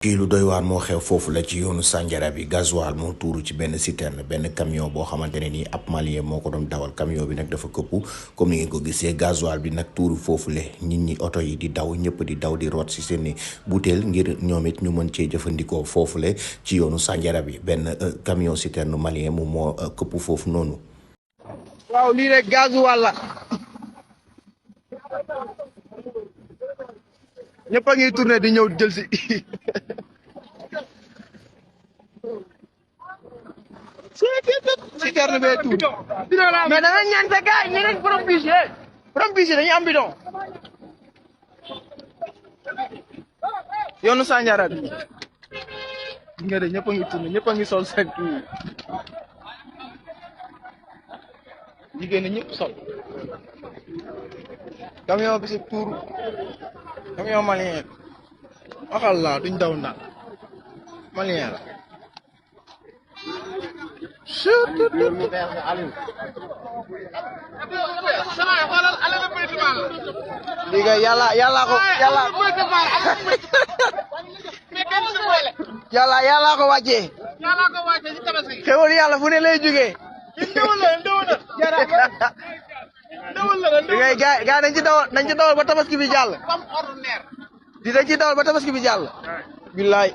kii lu doy waar moo xew foofu la ci yoonu Sandiara bi gasoil moo tuuru ci benn citerne benn camion boo xamante ne nii ab malien moo ko doon dawal camion bi nag dafa këppu comme ni ngeen ko gisee gasoil bi nag tuuru foofule nit ñi oto yi di daw ñëpp di daw di root si seeni butéel ngir ñoom it ñu mën cee jëfandikoo foofule ci yoonu Sandiara bi benn camion citerne malien moom moo këppu foofu noonu. waaw lii rek gasoil la ñëpp a ngi tourné di ñëw jël si. citerne bee tuur mais da nga ñaan sa gars yi ñeneen borom bus yi dañuy am bidon yoonu Sandiara bi gis nga de ñëpp a ngi tourné ñëpp a ngi sol seen kii jigéen ñi ñëpp sol camion bi si tuur camion malien waxal la duñ daw naan malien la lii kay yàlla ko wàccee xewal yàlla fu ne lay jógee lii kay gaa dañ ci dawal ba tabaski bi jàll di dañ ci dawal ba tabaski bi jàll billaay